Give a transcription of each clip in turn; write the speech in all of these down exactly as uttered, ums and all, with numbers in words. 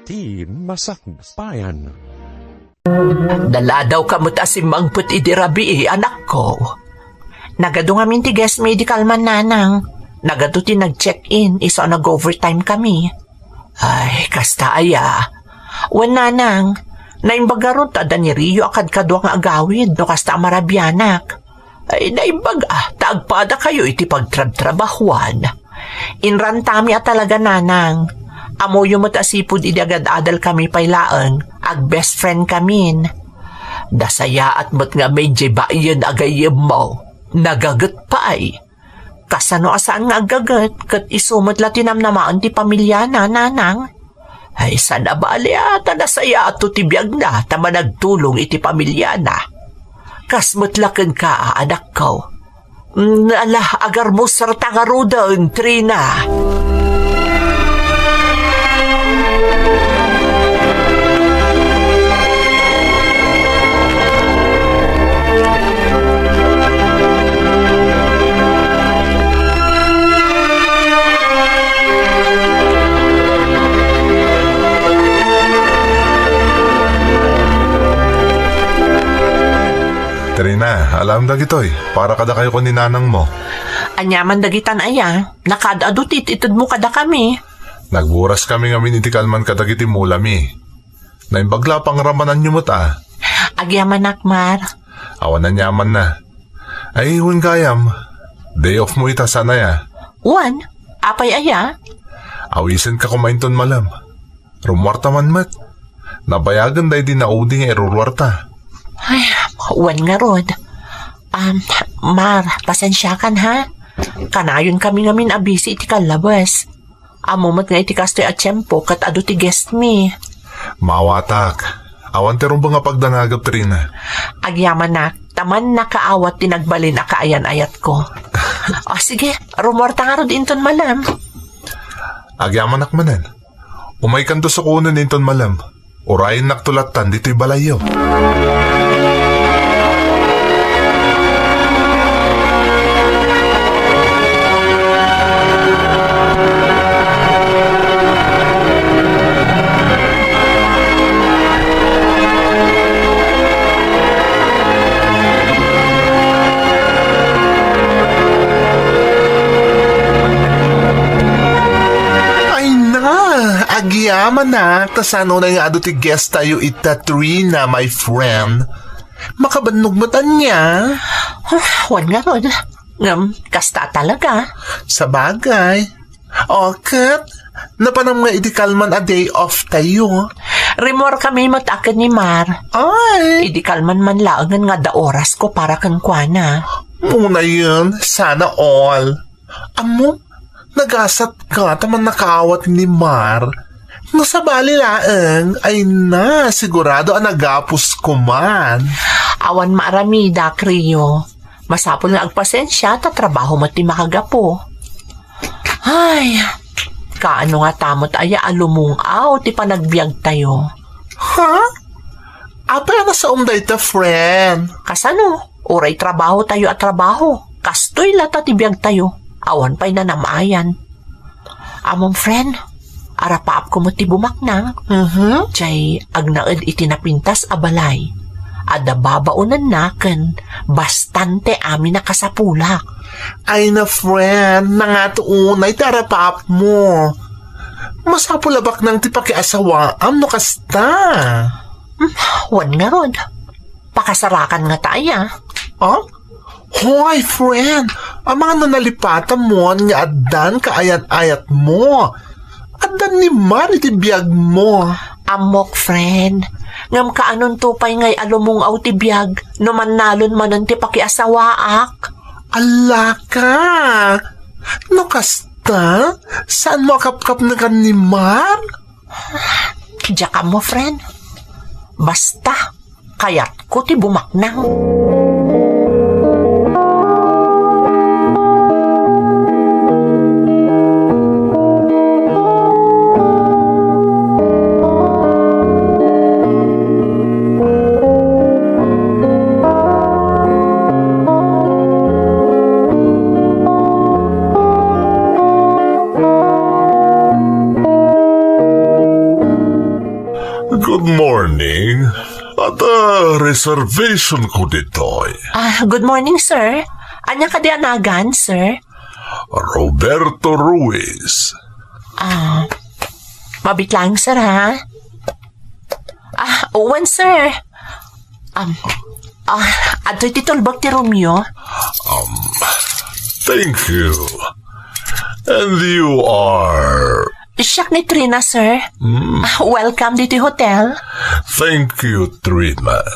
Ti Masakbayan. Daladawka met a simmangpet idi rabii, anakko. Nagadu ngamin ti guest mi idi kalman, nanang. Nagadu ti nag-check-in, isu a nag-overtime kami. Ay, kasta aya. Wen, nanang, naimbag ngarud ta adda ni Rio a kadkadua nga agawid no kasta a marabianak. Ay, naimbag a, ta agpadakayo iti pagtrabtrabahuan. Inrantami a talaga, nanang. Ammoyo met a sipud idi agad-adal kami pay laeng, ag-best friend kamin. Nasayaat met ngamin diay baien a gayyemmo. Nagaget pay. Kasano a saan nga aggaget, ket isu met la ti namnamaen ti pamiliana, nanang? Ay, saan a bali a ta nasayaatto ti biagna ta managtulong iti pamiliana. Kas met la kenka, anakko. Mm, ala, agarmusarta ngaruden, Trina. Trina, alam dagitoy. Para kadakayo ken ni nanangmo. Aniaman dagitan aya? Nakaad-adu ti it-itedmo kadakami. Nagburas kami ngamin iti kalman kadagiti mulami. Naimbag la a pangramananyo met a. Agyamanak, Mar. Awan aniamanna. Ay, wen gayam. Day off mo ita, saan aya? Wen, apay aya? Awisenka koma inton malem. Rummuarta man met. Nabayagen daydi naudi nga iruruarta. Ay, wen ngarud. Um, Mar, pasensiakan ha. Kanayon kami ngamin a busy iti kallabes. Ammo met nga iti kastoy a tiempo ket adu ti guest mi. Maawatak. Awan ti rumbeng a pagdanagep, Trina. Agyamanak, ta mannakaawat ti nagbalin a kaayan-ayatko. O, sige, rummuarta ngarud inton malem. Agyamanak manen. Umaykanto sukonen inton malem. Urayennakto lattan ditoy balayyo. Ay na, agyamanak, ta saan unay nga adu ti guest tayo ita, Trina, my friend. Makabannog met ania? Ah, wen ngarud. Ngem, kasta talaga. Sabagay. O, ket, napanam nga idi kalman a day off tayo. Rimmuar kami met a ken ni Mar. Ay. Idi kalman man laengen nga adda orasko para kenkuana. Unayen, sana all. Ammom, nagasatka ta mannakaawat ni Mar. No sabali laeng, ay na, sigurado a nagapusko man. Awan maaramidak, Rio. Masapul nga agpasensia ta trabaho met ti makagapu. Ay, kaano ngata met aya a lumung-aw ti panagbiagtayo? Ha? Apay a nasaom dayta, friend? Kasano? Uray trabaho tayo a trabaho. Kastoy latta ti biag tayo. Awan pay nanam-ayan. Amom, friend, arapaapko met ti bumaknang. Mhm. Jay agnaed iti napintas a balay. Adda babaonenna ken bastante amin a kasapulak. Ay na, friend, nangato unay ti arapaapmo. Masapul a baknang ti pakiasawaam no kasta. Hmm, wen ngarud. Pakasarakan ngata aya? Ah? Hoy, friend! Amangan no nalipatamon nga addan kaayan-ayatmo. Addan ni Mar iti biagmo. Ammok, friend. Ngem kaanonto pay ngay a lumung-aw ti biag no mannalon manen ti pakiasawaak? Allaka! No kasta, saanmo a kapkapnekan ni Mar? Diak ammo, friend. Basta, kayatko ti bumaknang. Good morning. Adda reservation ko ditoy. Ah, good morning, sir. Ania kadi a nagan, sir? Roberto Ruiz. Ah, mabit lang, sir, ha? Ah, wen, sir. Um, ah, adtoy ti tulbek ti roomyo. Um, thank you. And you are? Siak ni Trina, sir. Hmm. Ah, welcome ditoy hotel. Thank you, Trina.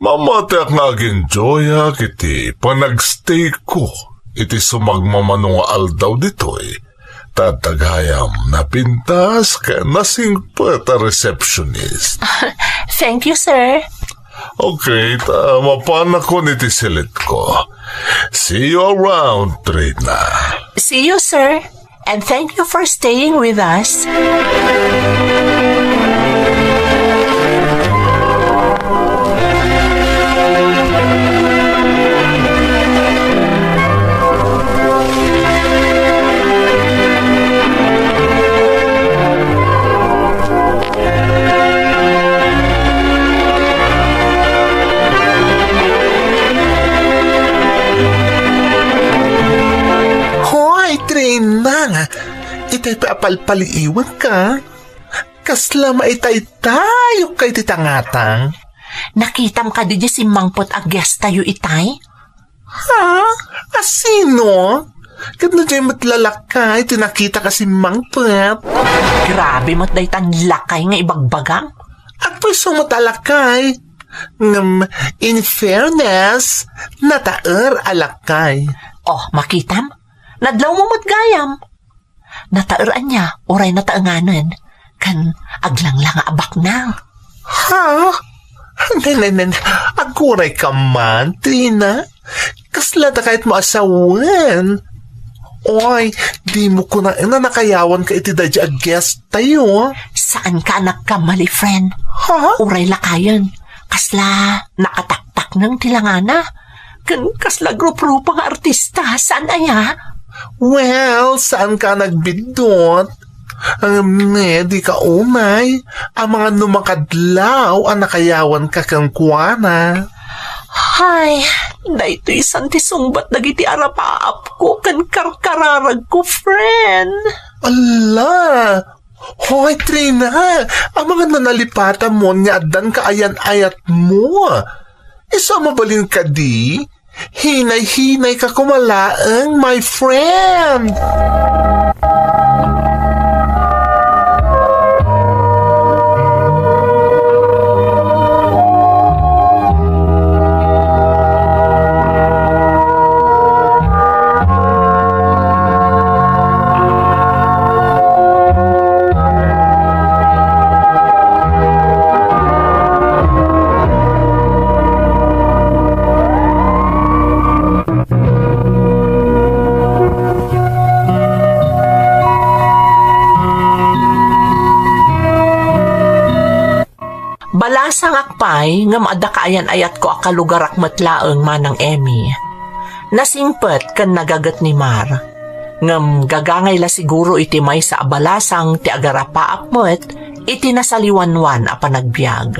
Mamatiak nga agenjoyak iti panagstay ko iti sumagmamano nga aldaw ditoy. Ta adda gayam napintas ken nasingpet a receptionist. Thank you, sir. Okay, ta mapanakon iti silitko. See you around, Trina. See you, sir. And thank you for staying with us. Hoy, Trina! Itay pay a palpaliiwanka? Kasla maitaytayokka iti tangatang? Nakitam kadi diay simmangpet a guest tayo itay? Ha? A sino? Ket no diay met la lakay ti nakitak a simmangpet? Grabe met daytan lakay nga ibagbagam. Agpayso met a lakay. Ngem, in fairness, nataer a lakay. Oh, makitam? Nadlawmo met gayam. Nataer ania, uray nataenganen, ken aglanglang a baknang. Ha? Nen, nen, nen, agurayka man, Trina. Kasla dakayat mo a sawen? Oy, dimo kunaen a nakayawanka iti daydi a guest tayo. Saanka a nagkamali, friend. Ha? Uray lakayen, kasla nakataktakneng ti langana. Ken kasla grup-grupo nga artista, saan aya? Well, saanka a nagbiddut? Ngem ne, dika umay, amangan no makadlaw a nakayawanka kenkuana. Hay, daytoy san ti sungbat dagiti arapaapko ken karkararagko, friend. Ala! Hoy, Trina! Amangan no nalipatam mo nga addan kaayan-ayatmo. Isu a mabalin kadi? Hinay-hinayka koma laeng, my friend! Balasangak pay ngem adda kaayan-ayatko a kalugarak met laeng, Manang Emmy. Nasingpet ken nagaget ni Mar. Ngem gagangay la siguro iti maysa a balasang ti agarapaap met iti nasaliwanwan a panagbiag.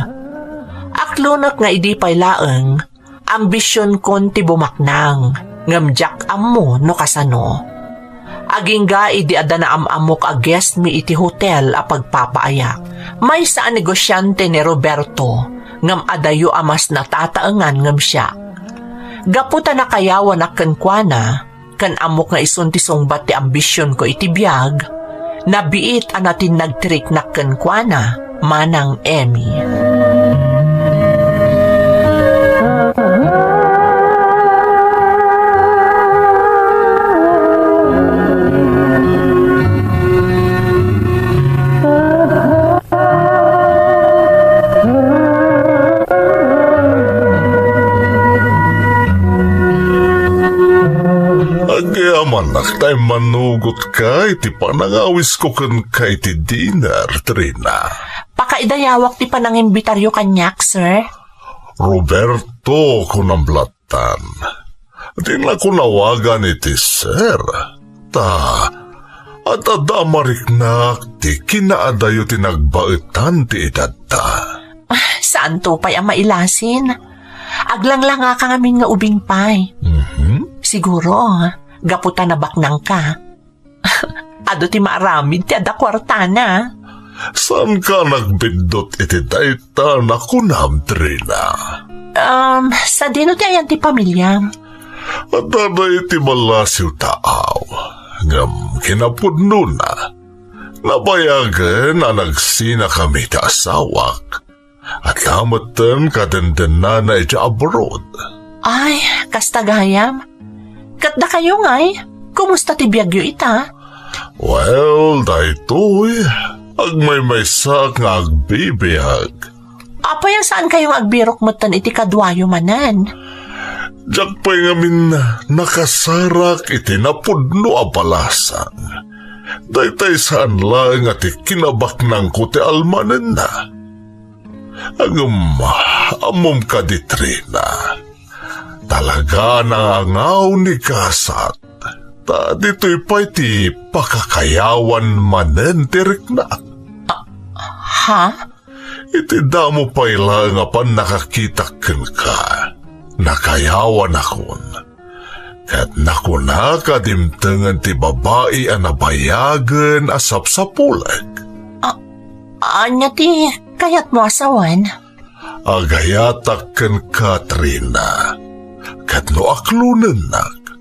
Aklonek nga idi pay laeng, ambisionkon ti bumaknang, ngem diak ammo no kasano. Agingga idi adda naam-ammok a guest mi iti hotel a pagpapaayak. Maysa a negosiante ni Roberto, ngem adayo a mas natataengan ngem siak. Gapu ta nakayawanak kenkuana, ken ammok nga isun ti sungbat ti ambisionko iti biag, nabiit a natinnag ti riknak kenkuana, Manang Emmy. Agyamanak ta immanugotka iti panangawisko kenka iti dinner, Trina. Pakaidayawak ti panangimbitaryo kaniak, sir. Roberto, kunam lattan. Dinnak awagan iti sir. Ta, Ad-adda a mariknak ti kinaadayo ti nagbaetan ti edadta. Saanto pay a mailasin. Aglanglangaka ngamin nga ubing pay. Mhm. Siguro, gapu ta nabaknangka. Adu ti maaramid ti adda kuartana. Saanka nagbiddut iti dayta nakunam, Trina? Um, sadino ti ayan ti pamiliam? Adda dayta ballasiw taaw, ngem kinapudnona, nabayagen a nagsinakami ti asawak. Adda metten kadendennana idiay abroad. Ay, kasta gayam. Ket dakayo ngay, kumusta ti biagyo ita? Well, daytoy, agmaymaysaak nga agbibiag. Apay a saankayo nga agbirok metten iti kaduayo manen? Diak pay ngamin nakasarak iti napudno a balasang. Daytay saan laeng a ti kinabaknangko ti almanenna. Ngem, ammom kadi, Trina, talaga a nangangaw ni gasat, ta ditoy pay ti pakakayawan manen ti riknak. Ah, ha? Iti damo pay laeng a pannakakitak kenka, nakayawanakon. Ket nakunak a dimtengen ti babai a nabayagen a sapsapulek. A-, ania ti kayatmo a sawen? Agayatak kenka, Trina. Ket no aklonennak,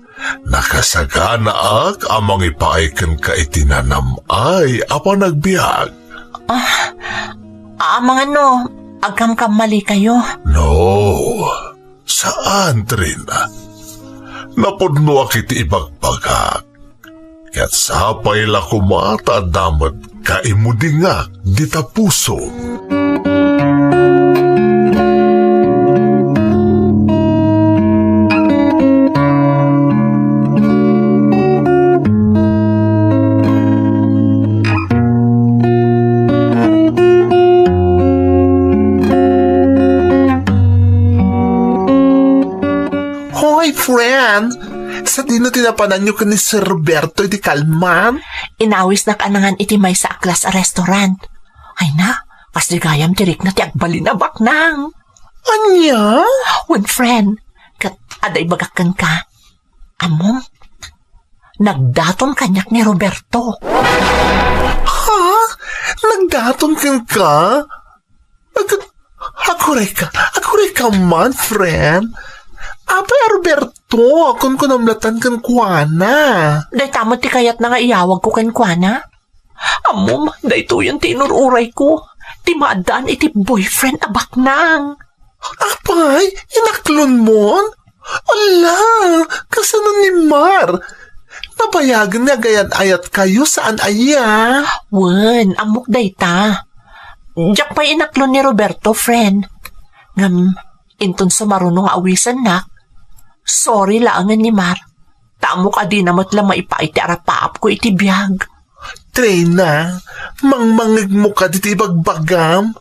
nakasaganaak a mangipaay kenka iti nanam-ay a panagbiag. Ah, amangan no agkamkammalikayo? No, saan, Trina. Napudnoak iti ibagbagak. Ket sapay la koma ta adda met kaimudingak dita pusom. Hoy, friend! Sadino ti napananyo ken ni Sir Roberto iti kalman? Inawisnak a nangan iti maysa a class a restaurant. Ay na, kasdi gayam ti rikna ti agbalin a baknang. Ania? Wen, friend, ket adda ibagak kenka. Ammom, nagdaton kaniak ni Roberto. Ha? Nagdaton kenka? Ag-, agurayka, agurayka man, friend. Apay a Roberto, kunkunam latan kenkuana. Dayta met ti kayatna nga iyawagko kenkuana. Ammom, daytoyen ti inur-urayko, ti maaddaan iti boyfriend a baknang. Apay, inaklonmon? Ala, kasano ni Mar? Nabayagen nga agayan-ayatkayo saan aya? Wen, ammok dayta. Diak pay inaklon ni Roberto, friend. Ngem, inton sumaruno nga awisennak, sorry laengen ni Mar. Ta ammok a dina met la maipaay ti arapaapko iti biag. Trina, mangmangegmo kadi ti ibagbagam?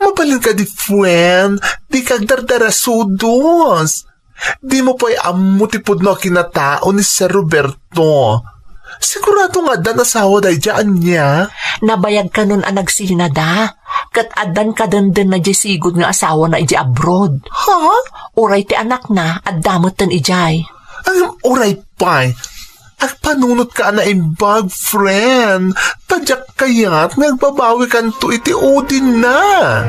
Mabalin kadi, friend, dika agdardarasudos. Dimo pay ammo ti pudno a kinatao ni Sir Roberto. Sigurado nga addan asawa daydiay ania? Nabayag kanon a nagsinada, ket addan kadendenna diay sigud nga asawana idiay abroad. Ha? Uray ti anakna, adda metten idiay. Ngem uray pay, agpanunotka a naimbag, friend. Ta diak kayat nga agbabawikanto iti udinna.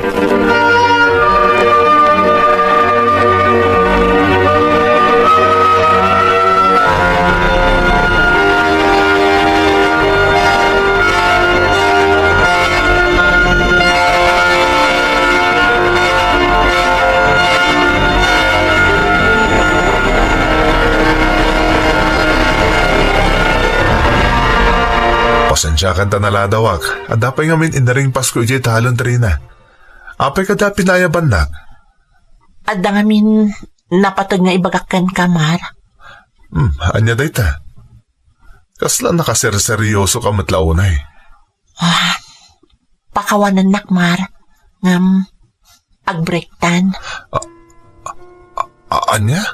Pasensiakan ta naladawak. Adda pay ngamin inaringpasko idiay talon, Trina. Apay kadi a pinayabannak? Adda ngamin napateg nga ibagak kenka, Mar. Hmm, ania dayta? Kasla nakaserseryosoka met la unay. Ah, pakawanennak, Mar, ngem agbreaktan. A-, a-, ania?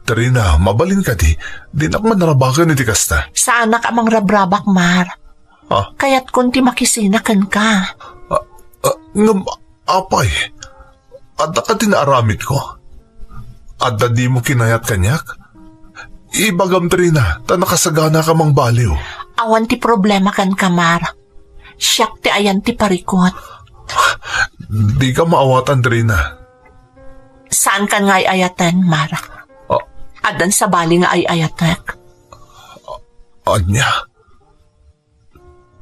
Trina, mabalin kadi? Dinak man rabaken iti kasta. Saanak a mangrabrabak, Mar. Ah. Kayatkon ti makisina kenka. Ah, ah, ngem, apay, adda kadi naaramidko? Adda dimo kinayat kaniak? Ibagam, Trina, ta nakasaganaka mangbaliw. Awan ti problema kenka, Mar. Siak ti ayan ti parikut. Dika maawatan, Trina. Saankan nga ay-ayaten, Mar. Ah. Addan sabali nga ay-ayatek. Ania?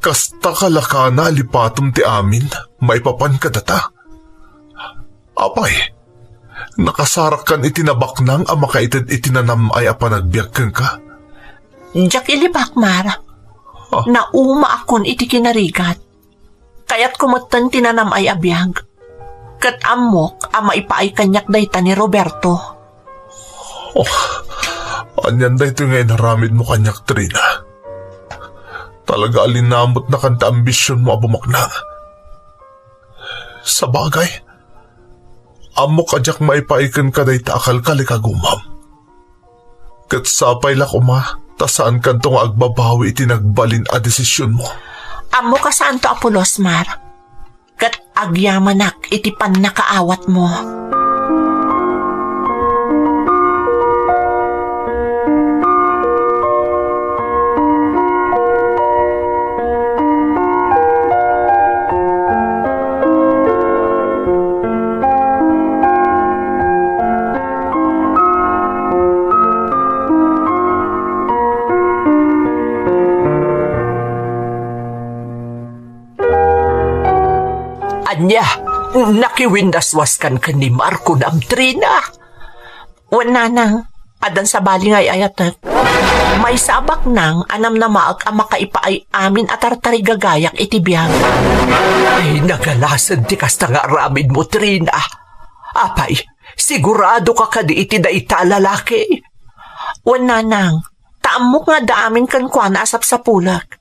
Kasta kalakana a lipatem ti amin maipapan kadata? Apay, nakasarakkan iti nabaknang a makaited iti nanam-ay a panagbiag kenka? Diak ilibak, Mar. Ah. Naumaakon iti kinarigat. Kayatko metten ti nanam-ay a biag. Ket ammok a maipaay kaniak dayta ni Roberto. Oh, anian daytoy nga inaramidmo kaniak, Trina? Talaga a linamutnakan ti ambisionmo a bumaknang. Sabagay, ammok a diak maipaay kenka dayta a kalkalikagumam. Ket sapay la koma, ta saankanto nga agbabawi iti nagbalin a desisionmo. Ammok a saanto a pulos, Mar. Ket agyamanak iti pannakaawatmo. Ania, nakiwindaswaskan ken ni Mar, kunam, Trina? Wen, nanang, addan sabali nga ay-ayatek. Maysa a baknang a namnamaek a makaipaay amin a tartarigagayak iti biag. Ay, nagalasen ti kasta nga aramidmo, Trina. Apay, siguradoka kadi iti dayta a lalaki? Wen, nanang, ta ammok nga adda amin kenkuana a sapsapulek.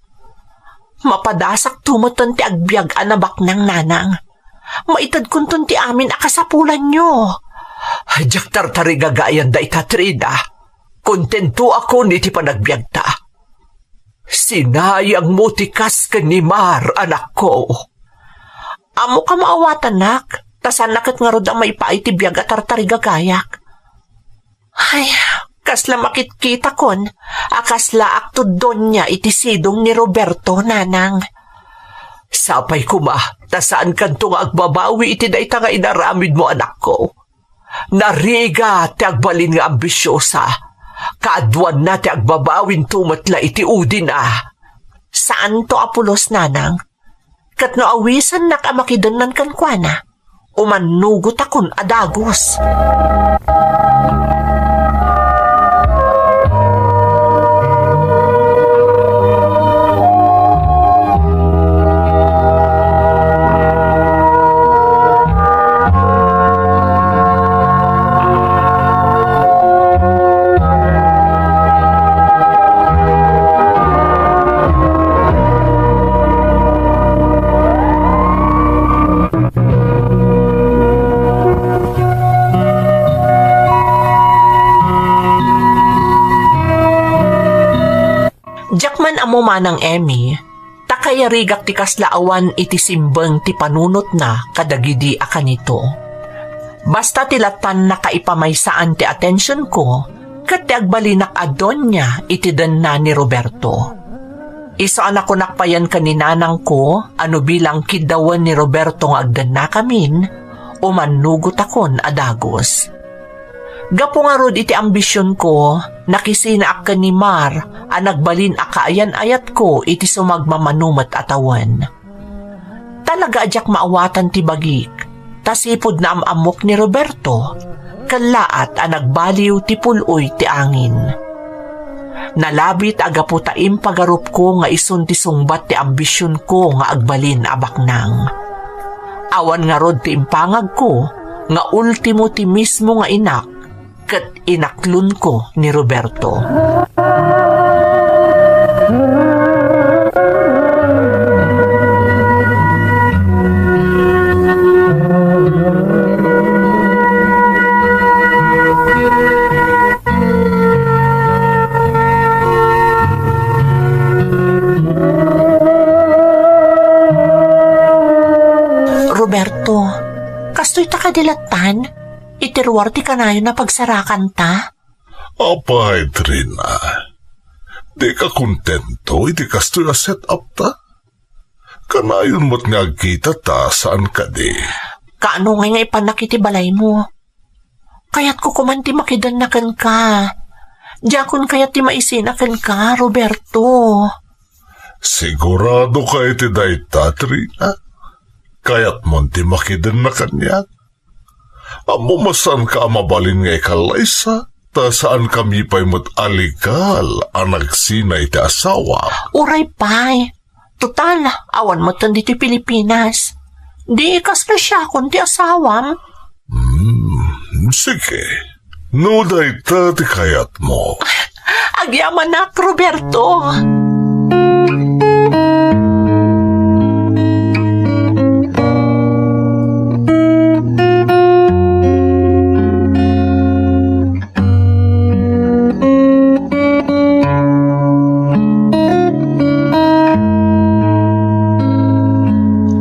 Mapadasakto metten ti agbiag a nabaknang, nanang. Maitedkonton ti amin a kasapulanyo. Diak tartarigagayan dayta, Trina. Kontentoakon iti panagbiagta. Sinayangmo ti kas ken ni Mar, anakko. Ammok a maawatanak, ta saanna ket ngarud a maipaay ti biag a tartarigagayak. Ay, kasla makitkitakon a kaslaakto donia iti sidong ni Roberto, nanang. Sapay koma, ta saankanto nga agbabawi iti dayta nga inaramidmo, anakko. Narigat ti agbalin nga ambisiosa. Kaaduanna ti agbabawinto met la iti udina. Saanto a pulos, nanang. Ket no awisannak a makidennan kenkuana, umannugotakon a dagus. Diak man ammo, Manang Emmy, ta kayarigak ti kasla awan iti simbeng ti panunotna kadagidi a kanito. Basta ti lattan nakaipamaysaan ti atensionko ket ti agbalinak a donia iti denna ni Roberto. Isu a nakunak payen ken ni nanangko a no bilang kiddawen ni Roberto nga agdennakamin, umannugotakon a dagus. Gapu ngarud iti ambisionko, nakisinaak ken ni Mar a nagbalin a kaayan-ayatko iti sumagmamano met a tawen. Talaga a diak maawatan ti bagik, ta sipud naam-ammok ni Roberto, kellaat a nagbaliw ti pul-oy ti angin. Nalabit a gapu ta impagarupko nga isun ti sungbat ti ambisionko nga agbalin a baknang. Awan ngarud ti impangagko nga ultimo ti mismo nga inak ket inaklonko ni Roberto. Ita kadi lattan, iti ruar ti kanayon a pagsarakanta? Apay, Trina, dika kontento iti kastoy a set-up ta? Kanayon met nga agkita ta, saan kadi? Kaano ngay nga ipanak iti balaymo? Kayatko koman ti makidenna kenka. Diakon kayat ti maisina kenka, Roberto. Sigurado ka iti dayta, Trina? Kayatmon ti makidenna kaniak? Ammom a saanka a mabalin nga ikallaysa, ta saankami pay met a legal a nagsina iti asawa. Uray pay. Total, awan metten ditoy Pilipinas. Di kasla siakon ti asawam? Hmm, sige. No dayta ti kayatmo. Agyamanak, Roberto.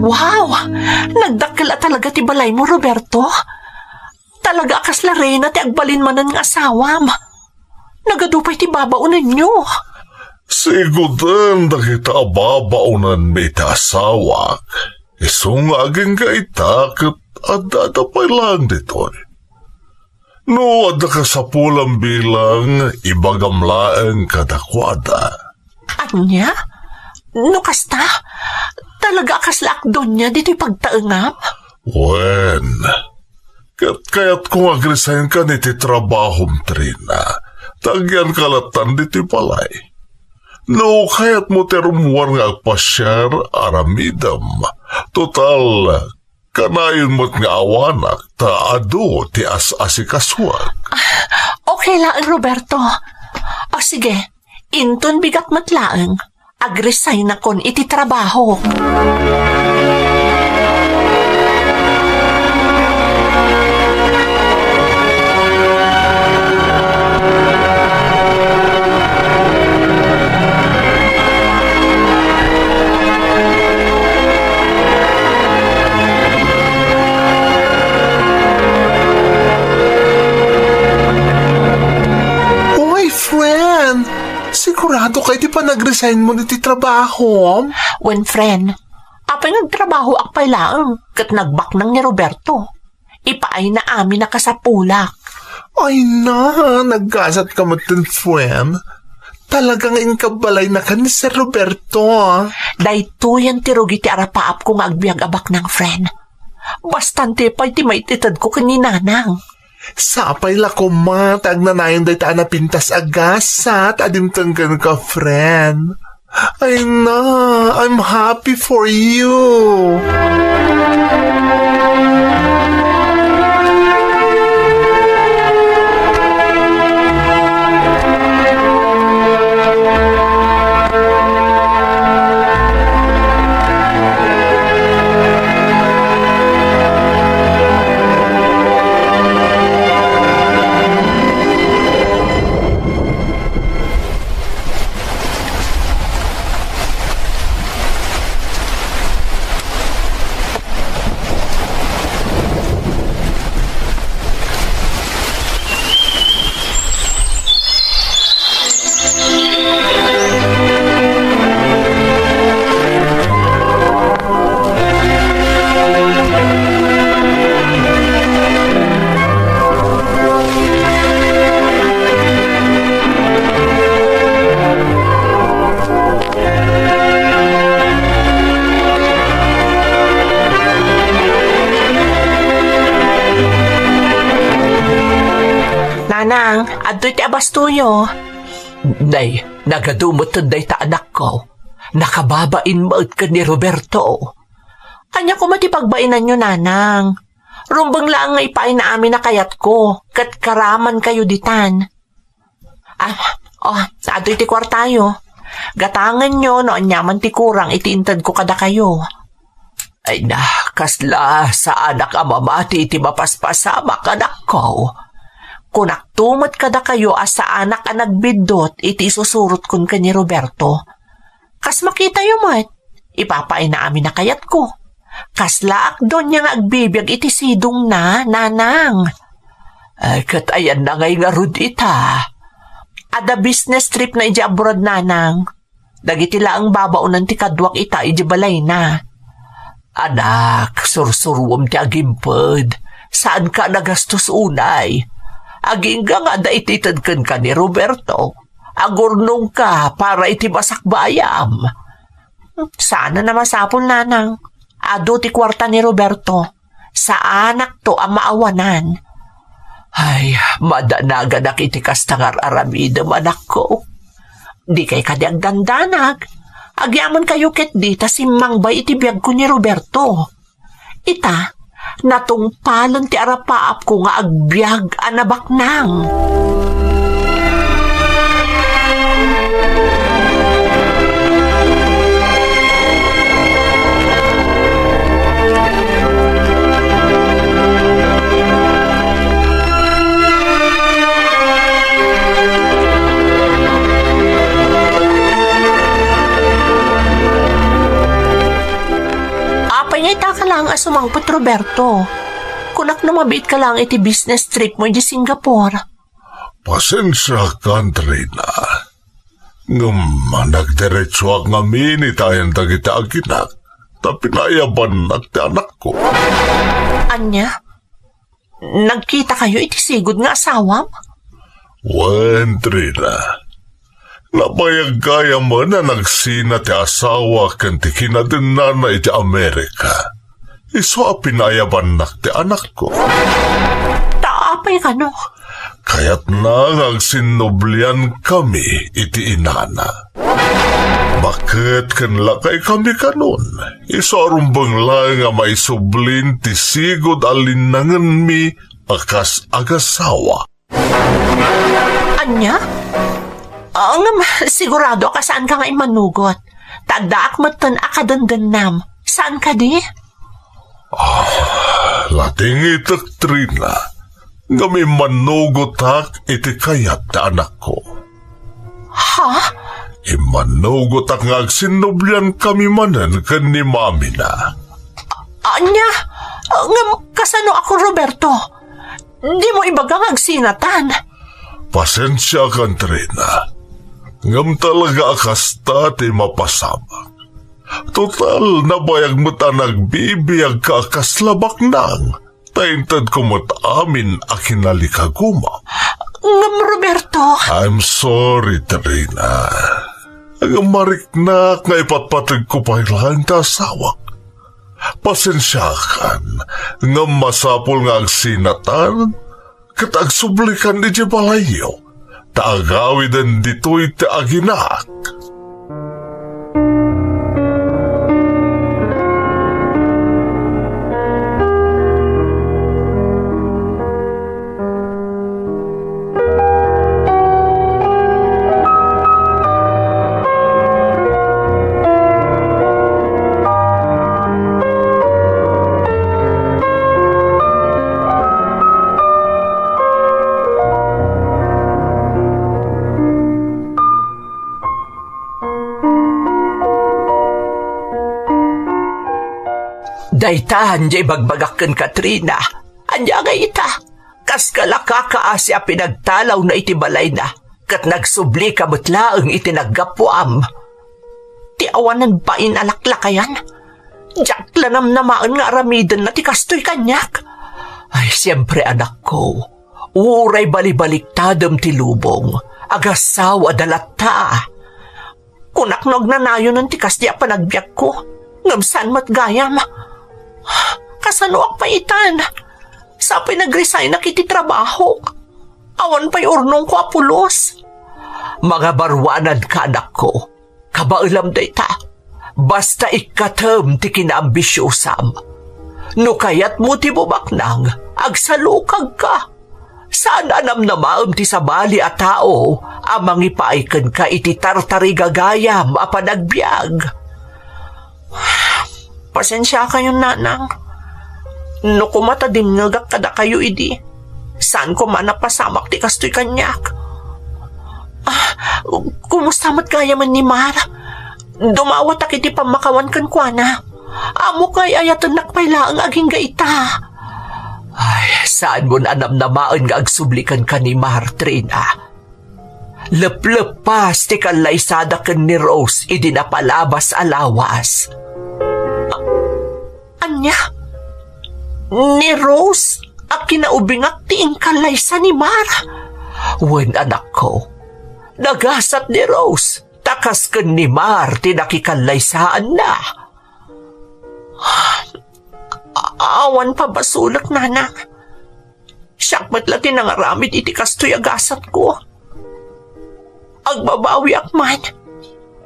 Wow! Nagdakkel a talaga ti balaymo, Roberto. Talaga a kasla reyna ti agbalin manen nga asawam. Nagadu pay ti babaonenyo. Siguden dagita a babaonenmi iti asawak. Isu nga agingga ita ket adda pay laeng ditoy. No adda kasapulam bilang, ibagam laeng kadakuada. Ania? No kasta, talaga a kasla ak donia ditoy pagtaengam? Wen, ket kayatko nga agresign-kan iti trabahom, Trina, ta agyanka lattan ditoy balay. No kayatmo ti rummuar nga agpasiar, aramidem. Total, kanayon met nga awanak ta adu ti as-asikasuak. Okay laeng, Roberto. O sige, inton bigat met laeng, agresign-akon iti trabahok. Uy, friend! Sigurado ka iti panagresign-mo iti trabahom? Wen, friend, apay nga agtrabahoak pay laeng ket nagbaknang ni Roberto. Ipaayna amin a kasapulak. Ay na, naggasat ka met, friend. Talaga nga inkabbalaynakan ni Sir Roberto, ah. Daytoyen ti rugi ti arapaapko nga agbiag a baknang, friend. Bastante pay ti maititedko ken ni Nanang. Sapay la koma ta agnanayon dayta a napintas a gasat a dimteng kenka, friend. Ay na, I'm happy for you. Nanang, adtoy ti abastoyo. Nay, nagadu met dayta anakko. Nakababain met ken ni Roberto. Ania koma ti pagbainanyo, Nanang? Rumbeng laeng nga ipaayna amin a kayatko, ket karamankayo ditan. Ah, oh, adtoy ti kuartayo. Gatangenyo no aniaman ti kurang iti intedko kadakayo. Ay na, kasla saanak a mamati iti mapaspasamak, anakko. Kunakto met kadakayo a saanak a nagbiddut iti isusurotkon ken ni Roberto. Kas makitayo met, ipapaayna amin a kayatko. Kaslaak donia nga agbibiag iti sidongna, nanang. Ay, ket ayanna ngay ngarud ita. Adda business tripna idiay abroad, nanang. Dagiti laeng babaonen ti kaduak ita idiay balayna. Anak, sursuruem ti agimped. Saanka a nagastos unay. Agingga nga adda itedka kenka ni Roberto. Agurnongka para iti masakbayam. Saan a masapul, nanang. Adu ti kuarta ni Roberto. Saanakto a maawanan. Ay, madanaganak iti kasta nga ar-aramidem, anakko. Dikay kadi agdandanag. Agyamankayto ketdi ta simmangbay iti biagko ni Roberto. Ita, natungpalen ti arapaapko nga agbiag a nabaknang. Apay nga ita ka laeng a sumangpet, Roberto? Kunak no mabiitka laeng iti business trip mo iti Singapore. Pasensiakan, Trina. Ngem nagdiretsoak ngamin ita ayan dagiti aginak, ta pinaayabannak ti anakko. Ania? Nagkitakayo iti sigud nga asawam? Wen, Trina. Nabayag gayamen a nagsina ti asawa ken ti kinadennana iti Amerika. Isu a pinaayabannak ti anakko. Ta apay kano? Kayatna nga agsinnubliankami iti inana. Baket ken lakaykami kanon, isu a rumbeng laeng a maisublin ti sigud a linnangenmi a kas agasawa. Ania? Ah, ngem sigurado a saanka nga immanugot. Ta addaak metten a kadendennam. Saan kadi? Ah, latingitek, Trina. Ngem immanugotak iti kayat ti anakko. Ha? Immanugotak nga agsinnubliankami manen ken ni mamina. Ania? Ngem kasano ako, Roberto? Dimo ibaga nga agsinatan. Pasensiakan, Trina. Ngem talaga a kasta ti mapasamak. Total, nabayag met a nagbibiagka a kasla baknang. Ta intedko met amin a kinalikaguma. Ngem, Roberto. I'm sorry, Trina. Ngem mariknak nga ipatpategko pay laeng ti asawak. Pasensiakan, ngem masapul nga agsinatan ket agsublikan idiay balayyo, ta agawiden ditoy ti aginak. Dayta, ania ibagbagak ken Katrina. Ania ngay ita? Kas kalaka kaasi a pinagtalawna iti balayna, ket nagsublika met laeng iti naggapuam. Ti awanan bain a laklakayan. Diak la namnamaen nga aramidenna ti kastoy kaniak. Ay, siempre, anakko, uray balibaliktadem ti lubong, agasawada latta. Kunak no agnanayonen ti kasdi a panagbiagko, ngem saan met gayam. Kasanoak pay itan? Sapay nagresignak iti trabahok. Awan pay urnongko a pulos. Mangabaruananka, anakko. Kabaelam dayta. Basta ikkatem ti kinaambisiosam. No kayatmo ti bubaknang, agsalukagka. Saan a namnamaem ti sabali a tao a mangipaay kenka iti tartarigagayam a panagbiag. Pasensiakayon, nanang. No koma ta dimngegak kadakayo idi, saan koma a napasamak ti kastoy kaniak. Ah, kumusta met gayamen ni Mar? Dumawatak iti pammakawan kenkuana. Ammok nga ay-ayatennak pay laeng agingga ita. Ay, saanmon a namnamaen nga agsubli kenka ni Mar, Trina. Lepleppas ti kallaysada ken ni Rose idi napalabas a lawas. A-, ania? Ni Rose a kinaubingak ti inkallaysa ni Mar? Wen, anakko, nagasat ni Rose, ta kas ken ni Mar ti nakikallaysaan na. A-, awan pabasolek, nanang. Siak met la ti nangaramid iti kastoy a gasatko. Agbabawiak man,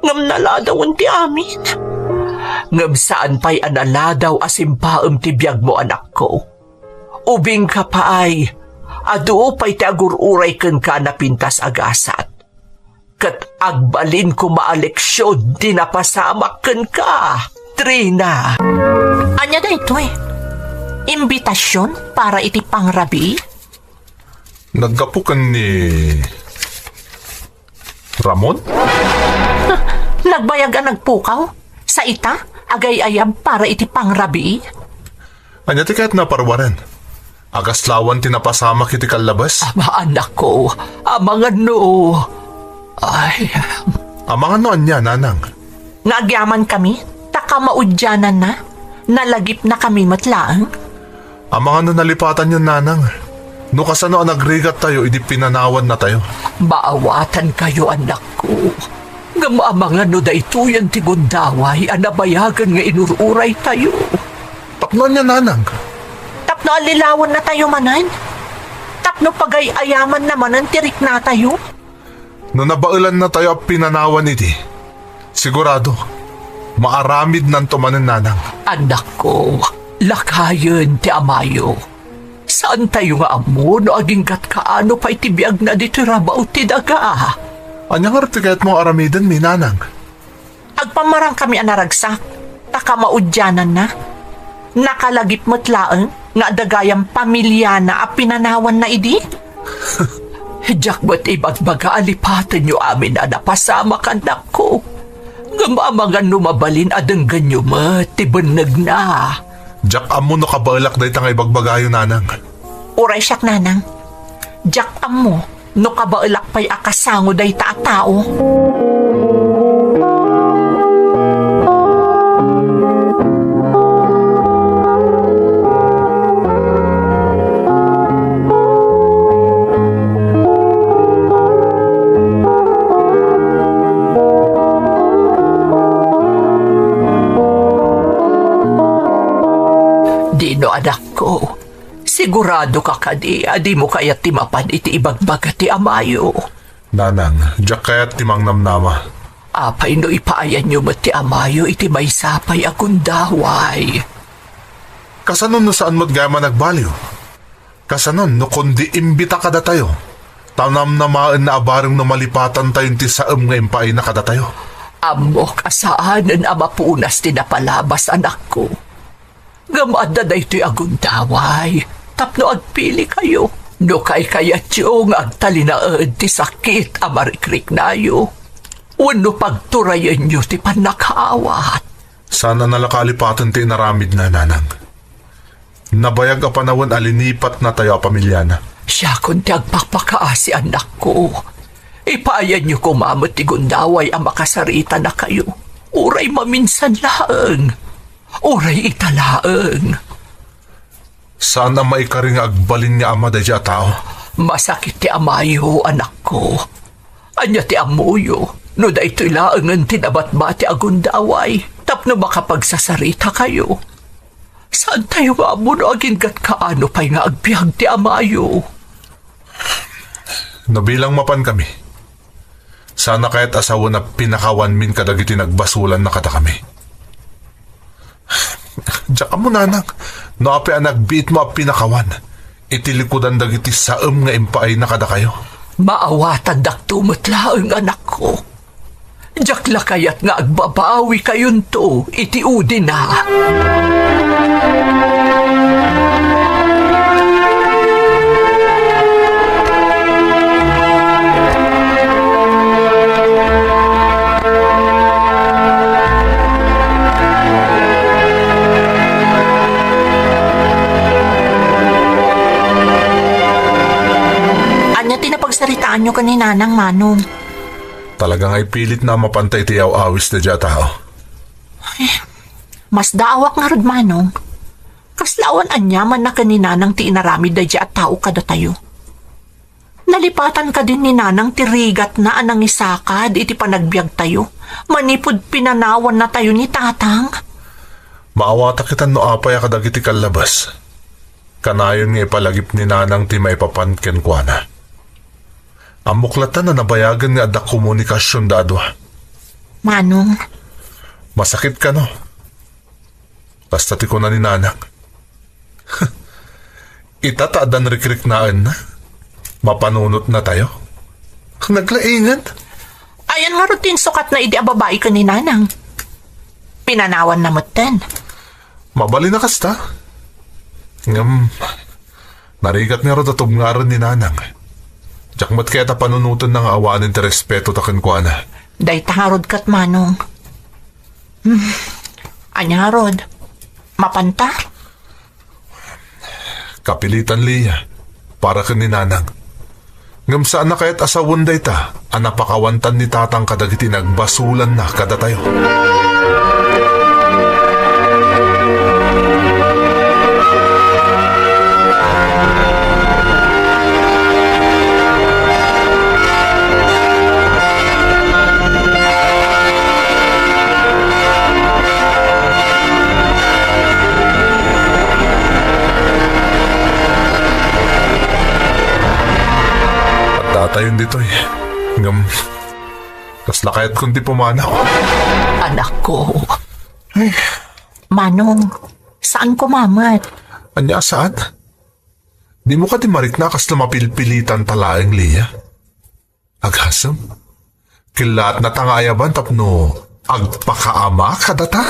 ngem naladawen ti amin. Ngem saan pay a naladaw a simpaem ti biagmo, anakko. Ubingka pay, adu pay ti agur-uray kenka a napintas a gasat. Ket agbalin koma a leksion ti napasamak kenka, Trina. Ania daytoy? Imbitasion para iti pangrabii? Naggapu ken ni Ramon? Nagbayag a nagpukaw? Sa ita, agay-ayab para iti pangrabii? Ania ti kayatna a paruaren? Agaslawan ti napasamak iti kallabes? Ama, anakko, amangan no. Ay. Amangan no ania, nanang? Nga agyamankami, ta kamaudiananna, nalagipnakami met laeng. Amangan no nalipatanyo, nanang, no kasano a nagrigattayo idi pinanawannatayo. Maawatankayo, anakko. Ngem amangan no daytoyen ti gundaway a nabayagen nga inur-uraytayo. Tapno ania, nanang? Tapno allilawennatayo manen? Tapno pagay-ayamanna manen ti riknatayo? No nabaelannatayo a pinanawan idi, sigurado, maaramidnanto manen, nanang. Anakko, lakayen ti amayo. Saantayo nga ammo no agingga't kaano pay ti biagna ditoy rabaw ti daga. Ania ngarud ti kayatmo nga aramidenmi, nanang? Agpammarangkami a naragsak, ta kamaudiananna. Nakalagip met laeng nga adda gayam pamiliana a pinanawanna idi. Diak met ibagbaga a lipatenyo amin a napasamak, anakko. Ngem amangan no mabalin a denggenyo met ti bennegna. Diak ammo no kabaelak dayta nga ibagbagayo, nanang. Uray siak, nanang. Diak ammo no kabaelak pay a kasango dayta a tao. Dino, anakko, sigurado ka kadi a dimo kayat ti mapan iti ibagbaga ti amayo? Nanang, diak kayat ti mangnamnama. Apay no ipaayanyo met ti amayo iti maysa pay a gundaway? Kasano no saan met gayam a nagbaliw? Kasano no kundi imbita kadatayo? Ta namnamaenna a bareng no malipatantayon ti saem nga impaayna kadatayo. Ammok a saanen a mapunas ti napalabas, anakko. Ngem adda daytoy a gundaway tapno agpilikayo. No kaykayatyo nga agtalinaed ti sakit a marikriknayo, wenno pagturayenyo ti pannakaawat. Saan a nalaka a lipaten ti inaramidna, nanang. Nabayag a panawen a linipatnatayo a pamiliana. Siakon ti agpakpakaasi, annakko. Ipaayanyo koma met ti gundaway a makasaritanakayo, uray maminsan laeng. Uray ita laeng. Saan a maikari nga agbalin nga ama daydiay a tao. Masakit ti amayo, anakko. Ania ti ammoyo no daytoy laengen ti nabatbati a gundaway tapno makapagsasaritakayo? Saantayo nga ammo no aginggat kaano pay nga agbiag ti amayo. No bilang mapankami, saan a kayat a sawen a pinakawanmin kadagiti nagbasolanna kadakami. Diak ammo, nanang, no apay a nagbiitmo a pinakawan iti likudan dagiti saem nga impaayna kadakayo. Maawatandakto met laeng, anakko. Diak la kayat nga agbabawi kayonto iti udina. Ania ken ni Nanang, Manong? Talaga nga ipilitna a mapanta iti aw-awis daydiay a tao. Masdaawak ngarud, Manong. Kasla awan aniamanna ken ni Nanang ti inaramid daydiay a tao kadatayo. Nalipatan kadin ni Nanang ti rigatna a nangisakad iti panagbiagtayo, manipud pinanawannatayo ni Tatang? Maawatak itan no apay a kadagiti kallabes. Kanayon nga ipalagip ni Nanang ti maipapan kenkuana. Ammok latta a nabayagen nga adda komunikasion da a dua. Manong. Masakit kano? Kasta ti kuna ni Nanang. Ita ta addan rikriknaenna. Mapanunotnatayo. Naglaingan. Ayan ngarud ti insukatna idi a babai ken ni Nanang. Pinanawanna metten. Mabalin a kasta. Ngem, narigat ngarud a tubngaren ni Nanang. Diak met kayat a panunotenna nga awanen ti respetota kenkuana. Dayta ngarud ket, Manong. Hmm. Ania ngarud? Mapanta? Kapilitan, Lia, para ken ni Nanang. Ngem saanna kayat a sawen dayta a napakawantan ni Tatang kadagiti nagbasolanna kadatayo. Addatayon ditoy. Ngem, kasla kayatkon ti pumanaw. Anakko. Ay. Manong, saan ko mamat? Ania saan? Dimo kadi marikna kasla mapilpilitanta laeng, Lia? Agasem, kellaatnata nga ayaban tapno agpakaama kadata?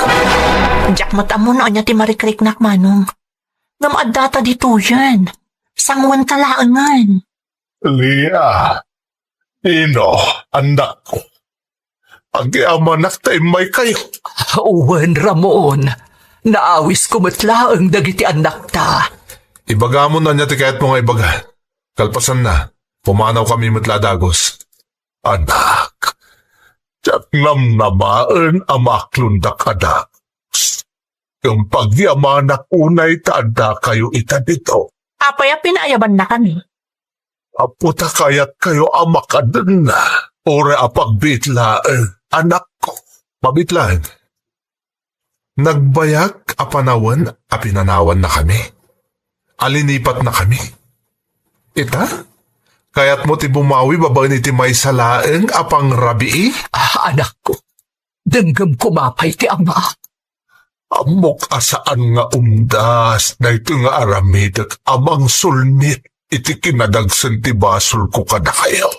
Diak met ammo no ania ti marikriknak, Manong. Ngem addata ditoyen. Sanguenta laengen. Lia, Dino, annakko. Agyamanak ta immaykayo. Wen, Ramon. Naawisko met laeng dagiti annakta. Ibagam no ania ti kayatmo nga ibaga. Kalpasanna, pumanawkami met la a dagus. Anak, diak namnamaen a maaklondak a dagus. Ngem pagyamanak unay ta addakayo ita dito. Apay a pinaayabannakami? Gapu ta kayatkayo a makadenna, uray a pagbiit laeng, anakko. Mabiit laeng. Nagbayag a panawen a pinanawannakami. A linipatnakami. Ita? Kayatmo ti bumawi babaen iti maysa laeng a pangrabii? Ah, anakko, denggem koma pay ti ama. Ammok a saan nga umdas daytoy nga aramidek a mangsulnit iti kinadagsen ti basolko kadakayo.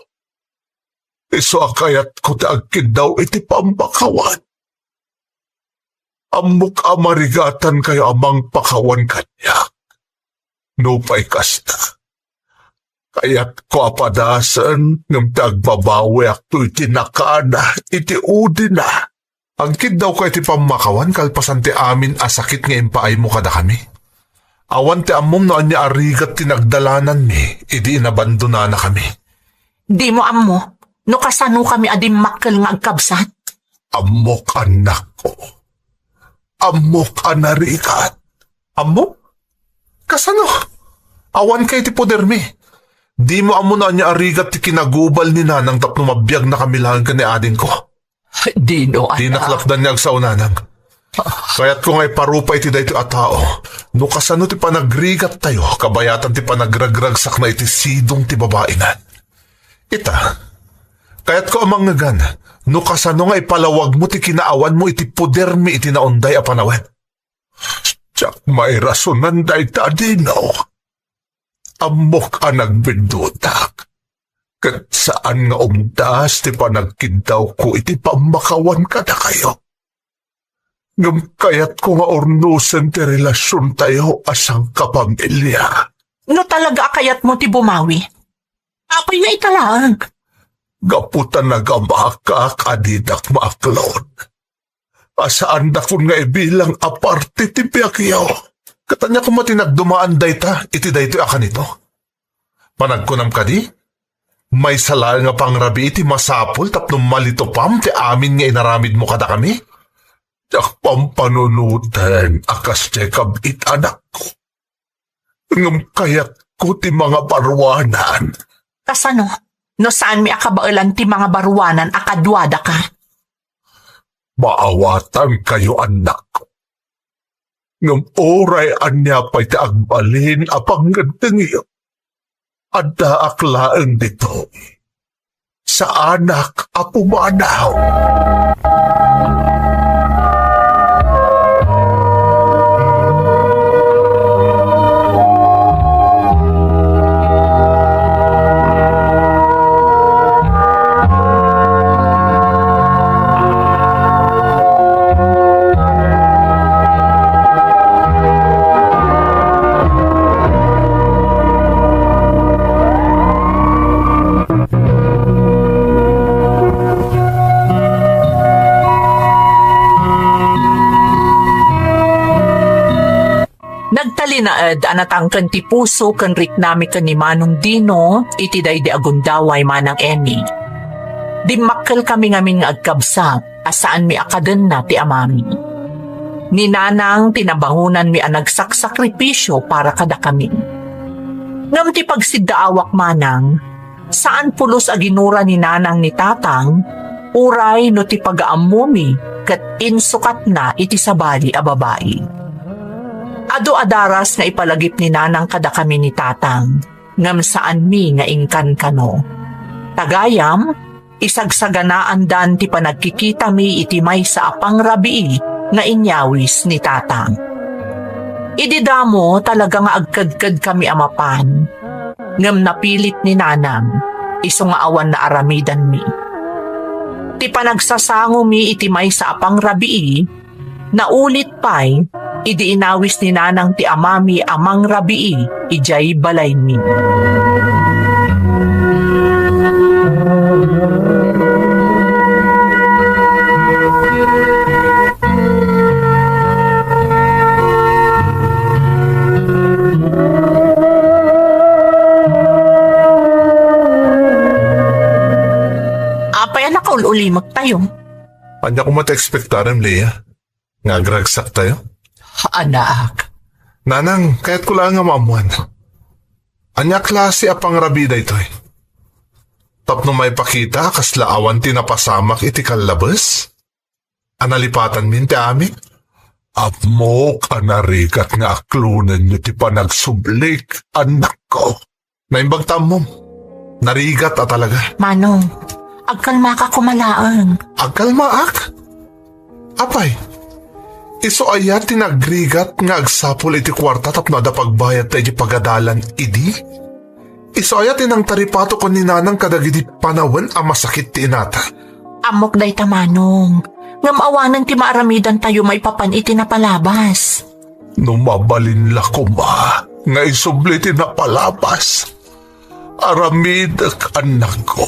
Isu a kayatko ti agkiddaw iti pammakawan. Ammok a marigatankayo a mangpakawan kaniak. Nupay kasta, kayatko a padasen ngem ti agbabawiakto iti nakana, iti udina. Agkiddawko iti pammakawan kalpasan ti amin a sakit nga impaaymo kadakami. Awan ti ammom no ania a rigat ti nagdalananmi idi inabandonanakami. Dimo ammo no kasanokami a dimmakkel nga agkabsat? Ammok, annakko. Ammok a narigat. Ammo? Kasano? Awanka iti podermi. Dimo ammo no ania a rigat ti kinagubal ni Nanang tapno mabiagnakami laeng ken ni adingko. Dino, anak. Dinak lakdan nga agsao, Nanang. Kayatko nga iparupa iti daytoy a tao no kasano ti panagrigattayo kabayatan ti panagragragsakna iti sidong ti babaina. Ita, kayatko a mangngegan no kasano nga ipalawagmo ti kinaawanmo iti podermi iti naunday a panawen. Diak mairasonan dayta, Dino. Ammok a nagbiddutak, ket saan nga umdas ti panagkiddawko iti pammakawan kadakayo. Ngem kayatko nga urnosen ti relasiontayo a sangkapamilia. No talaga a kayatmo ti bumawi, apay nga ita laeng? Gapu ta nagamakak a didak maaklon. A saandakon nga ibilang a parte ti biagyo. Ket ania koma ti nagdumaan dayta iti daytoy a kanito? Panagkunam kadi, Maysa laeng a pangrabii ti masapul tapno malitupam ti amin nga inaramidmo kadakami. Diak pampanunoten a kas diay kab-it, anakko. Ngem kayatko ti mangabaruanan. Kasano? No saanmi a kabaelan ti mangabaruanan a kaduadaka? Maawatankayo, annak. Ngem uray ania pay ti agbalin a pangngeddengyo, addaak laeng ditoy. Saanak a pumanaw. Nagtalinaed a natangken ti puso ken riknami ken ni Manong Dino iti daydi a gundaway, Manang Emmy. Dimmakkelkami ngamin nga agkabsat a saanmi a kadenna ti amami. Ni Nanang ti nabangonanmi a nagsaksakripisio para kadakami. Ngem ti pagsiddaawak, Manang, saan pulos a ginura ni Nanang ni Tatang, uray no ti pagaammomi ket insukatna iti sabali a babai. Adu a daras nga ipalagip ni Nanang kadakami ni Tatang, ngem saanmi nga inkankano. Ta gayam, isagsaganaandan ti panagkikitami iti maysa a pangrabii nga inyawis ni Tatang. Idi damo, talaga nga agkedkedkami a mapan, ngem napilit ni Nanang, isu nga awan naaramidanmi. Ti panagsasangomi iti maysa a pangrabii, naulit pay idi inawis ni Nanang ti amami a mangrabii idiay balaymi. Apay a nakaul-ulimektayo? Ania koma ti ekspektarem, Leah? Nga agragsaktayo? Anak. Nanang, kayatko laeng nga maammuan. Ania klase a pangrabii daytoy? Tapno maipakita a kasla awan ti napasamak iti kallabes? A nalipatanmin ti amin? Ammok a narigat nga aklonenyo ti panagsublik, annakko. Naimbag ta ammom. Narigat a talaga. Manong, agkalmaka koma laeng. Agkalmaak? Apay, isu aya ti nagrigat nga agsapul iti kuarta tapno adda pagbayadta iti pagadalan idi? Isu aya ti nangtaripato ken ni Nanang kadagidi panawen a masakit ti inata? Ammok dayta, Manong. Ngem awanen ti maaramidantayo maipapan iti napalabas. No mabalin la koma nga isubli ti napalabas, aramidek, annakko,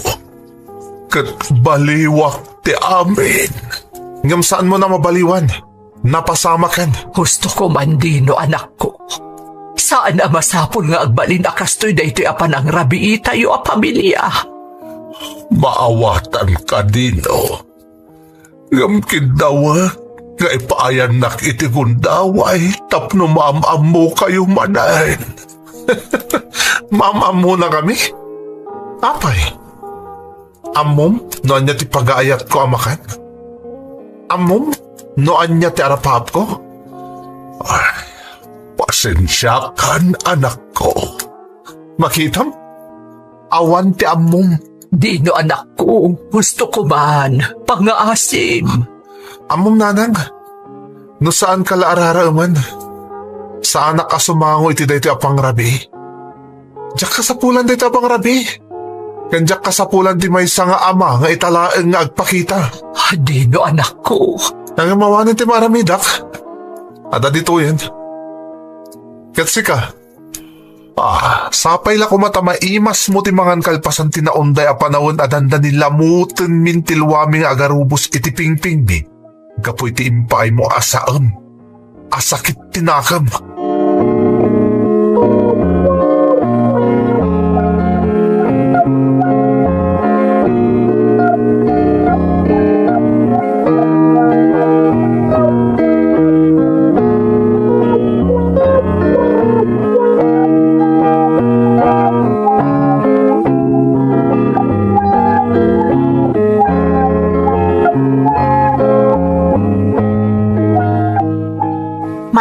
ket baliwak ti amin. Ngem saanmo a mabaliwan. Napasamaken. Husto koma, Dino, anakko. Saan a masapul nga agbalin a kastoy daytoy a panangrabiitayo a pamilia. Maawatanka, Dino. Ngem kiddawek nga ipaayannak iti gundaway tapno maam-ammokayo manen. Maam-ammonakami? Apay, ammom no ania ti pagaayatko a makan? Ammom no ania ti arapaapko? Ay, pasensiakan, anakko. Makitam? Awan ti ammom. Dino, anakko, husto koma, pangngaasim. Ammom, Nanang, no saanka la a raraemen, saanak a sumango iti daytoy a pangrabii. Diak kasapulan daytoy a pangrabii. Ken diak kasapulan ti maysa nga ama nga ita laeng nga agpakita. Dino, anakko. Ngem awanen ti maaramidak. Adda ditoyen. Ket sika, ah, sapay la koma ta maimasmo ti mangan kalpasan ti naunday a panawen a dandani lamutenmin ti luami nga agarubos iti pingpingmi. Gapu iti impaaymo a saem a sakit ti nakem.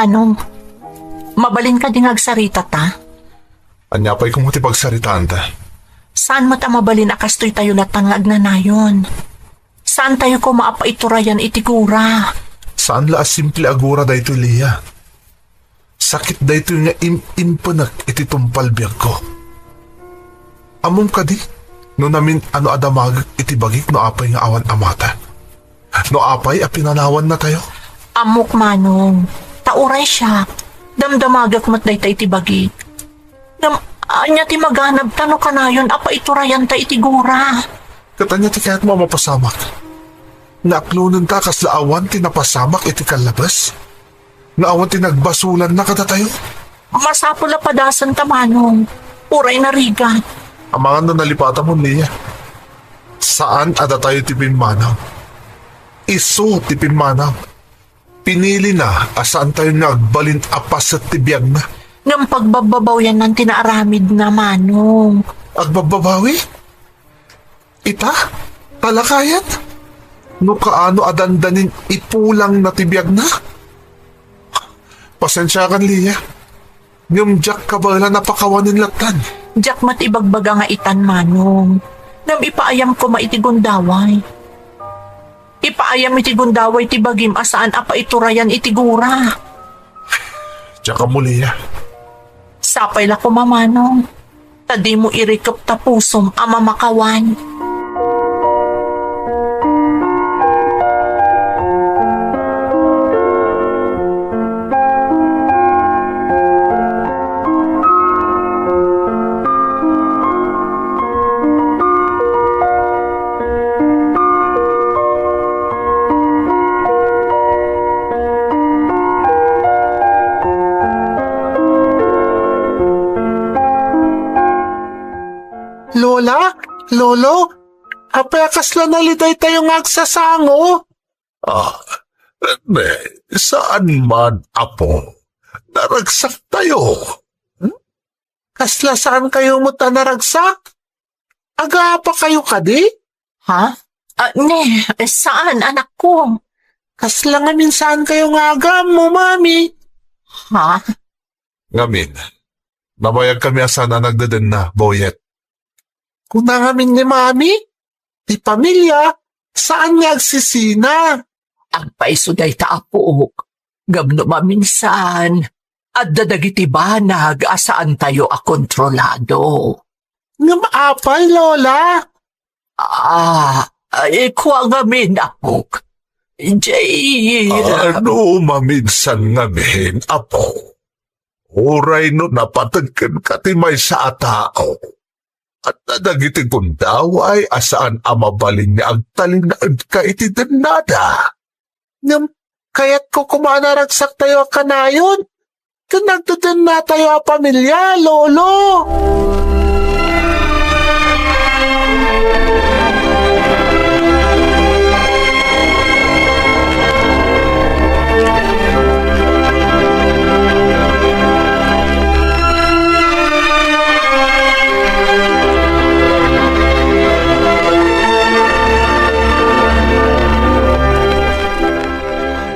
Manong, mabalin kadi nga agsaritata? Ania pay koma ti pagsaritaanta? Saan met a mabalin a kastoy tayo latta nga agnanayon. Saan tayo koma a paiturayan iti gura. Saan la a simple a gura daytoy, Leah. Sakit daytoy nga im-impenek iti tungpal biagko. Ammom kadi no namin-ano a damagek iti bagik no apay nga awan amata? No apay a pinanawannatayo? Ammok, Manong. Ta uray siak, damdamagek met dayta iti bagik. Ngem ania ti maganabta no kanayon a paiturayanta iti gura? Ket ania ti kayatmo a mapasamak? Nga aklonenta kasla awan ti napasamak iti kallabes? Nga awan ti nagbasolanna kadatayo? Masapul a padasenta, Manong. Uray narigat. Amangan no nalipatamon, Leah. Saan a datayo ti pimmanaw. Isu ti pimmanaw. Pinilina a saantayo nga agbalin a paset ti biagna. Ngem pagbabbabawiannan ti naaramidna, Manong. Agbabbabawi? Ita? Talakayan? No kaano a dandanin ipulangna ti biagna? Pasensiakan, Leah. Ngem diak kabaelan a pakawanen lattan. Diak met ibagbaga nga itan, Manong. Ngem ipaayam koma iti gundaway. Ipaayam iti gundaway ti bagim a saan a paiturayan iti gura. Diak ammo, Leah. Sapay la koma, Manong. Ta dimo irikep ta pusom a mamakawan. Lola? Lolo? Apay a kasla nalidaytayo nga agsasango? Ah, ne, saan man, apo. Naragsak tayo. Hmm? Kasla saan kayo met a naragsak? Agaapa kayo kadi? Ha? Ah, ne, saan, anakko? Kasla ngamin saan kayo nga agaammo, Mami? Ha? Ngamin, nabayag kami a saan a nagdedenna, Boyet. Kuna ngamin ni Mami, ti pamilia, saan nga agsisina. Agpayso dayta, apok. Ngem no maminsan, adda dagiti banag a saantayo a kontrolado. Ngem apay, Lola? Ah, ay, kua ngamin, apok. Jay, ah, no maminsan ngamin, apo. Uray no napateg kenka ti maysa a tao, adda dagiti gundaway a saan a mabalin nga agtalinaedka iti dennada. Ngem kayatko koma a naragsaktayo a kanayon ken nagdedennatayo a pamilia, Lolo.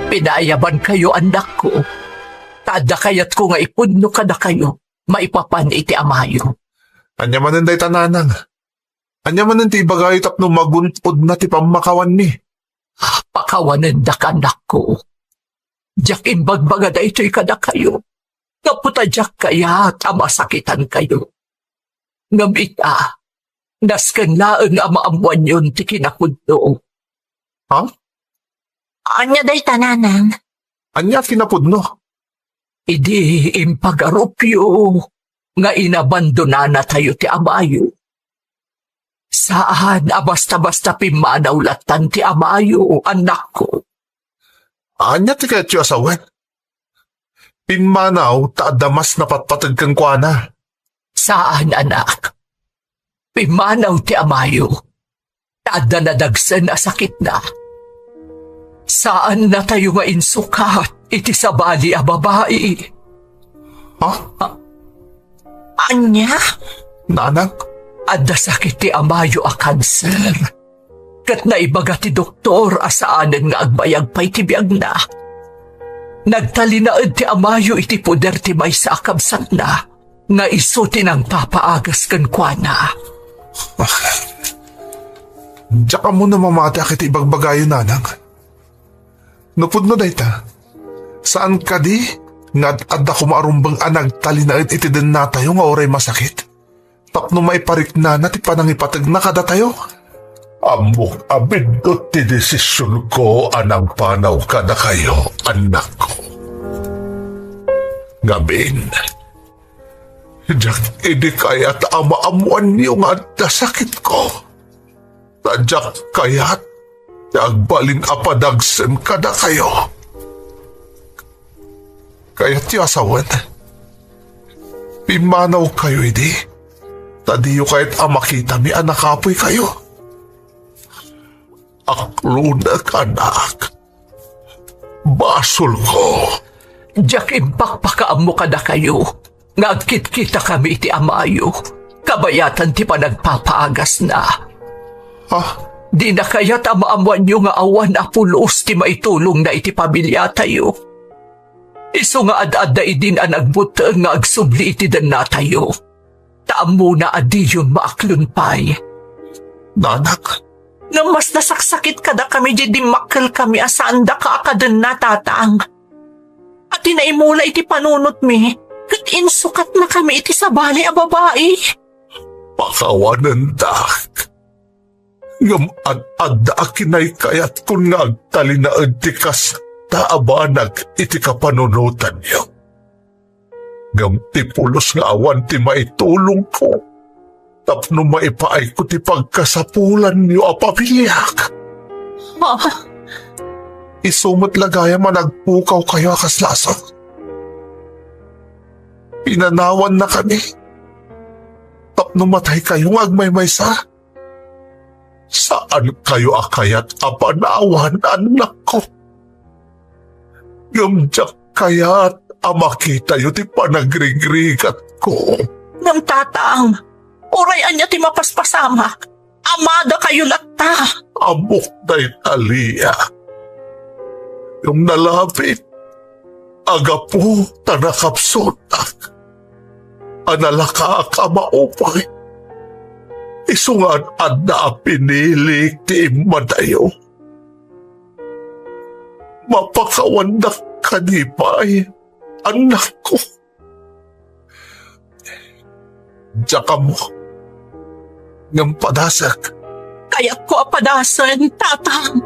Pinaayabankayo, annakko, ta adda kayatko nga ipudno kadakayo maipapan iti amayo. Ania manen dayta, nanang? Ania manen ti ibagayo tapno magun-odna ti pammakawanmi? Pakawanendak, annakko. Diak imbagbaga daytoy kadakayo, gapu ta diak kayat a masakitankayo. Ngem ita, nasken laeng a maammoanyon ti kinapudno. Ha? Ania dayta, nanang? Ania kinapudno? Idi impagarupyo nga inabandonanatayo ti amayo. Saan a basta-basta pimmanaw lattan ti amayo, annakko. Ania ti kayatyo a sawen? Pimmanaw ta adda mas napatpateg kenkuana. Saan, anak. Pimmanaw ti amayo, ta adda nadagsen a sakitna. Saannatayo nga insukat iti sabali a babai. Ha? Ania? Nanang? Adda sakit ti amayo a kanser. Ket naibaga ti doktor a saanen nga agbayag pay ti biagna. Nagtalinaed ti amayo iti poder ti maysa a kabsatna nga isu ti nangpapaagas kenkuana. Diak ammo no mamatiak iti ibagbagayo, nanang. No pudno dayta, saan kadi nga ad-adda koma a rumbeng a nagtalinaed iti dennatayo nga uray masakit? Tapno maipariknana ti panangipategna kadatayo. Ammok a biddut ti desisionko a nangpanaw kadakayo, annakko. Ngamin, diak idi kayat a maammoanyo nga adda sakitko. Ta diak kayat ti agbalin a padagsen kadakayo. Kayatyo a sawen, pimmanawkayo idi, ta diyo kayat a makitami a nakapoykayo. Aklonek, annak. Basolko. Diak impakpakaammo kadakayo nga agkitkitakami iti amayo kabayatan ti panagpapaagasna. Ah? Dina kayat a maammoanyo nga awan a pulos ti maitulongna iti pamiliatayo. Isu nga ad-adda idin a nagbuteng nga agsubli iti dennatayo. Ta ammona a diyon maaklon pay. Nanak. Ngem mas nasaksakit kadakami diay dimmakkelkami a saandaka a kadenna, tatang. A ti naimula iti panunotmi, ket insukatnakami iti sabali a babai. Pakawanendak. Ngem ad-adda a kinaykayatkon nga agtalinaed ti kasta a banag iti kapanunotanyo. Ngem ti pulos nga awan ti maitulongko tapno maipaayko ti pagkasapulanyo a pamiliak. Ah. Isu met la gayam a nagpukawkayo a kasla isu. Pinanawannakami tapno mataykayo nga agmaymaysa. Saankayo a kayat a panawan, annakko. Ngem diak kayat a makitayo ti panagrigrigatko. Ngem, tatang, uray ania ti mapaspasamak, amadakayo latta. Ammok dayta, Lia. Ngem nalabit a gapu ta nakapsutak a nalakaak a maupay. Isu nga ad-adda a pinilik ti immadayo. Mapakawandak kadi pay, annakko. Diak ammo. Ngem padasek. Kayatko a padasen, tatang.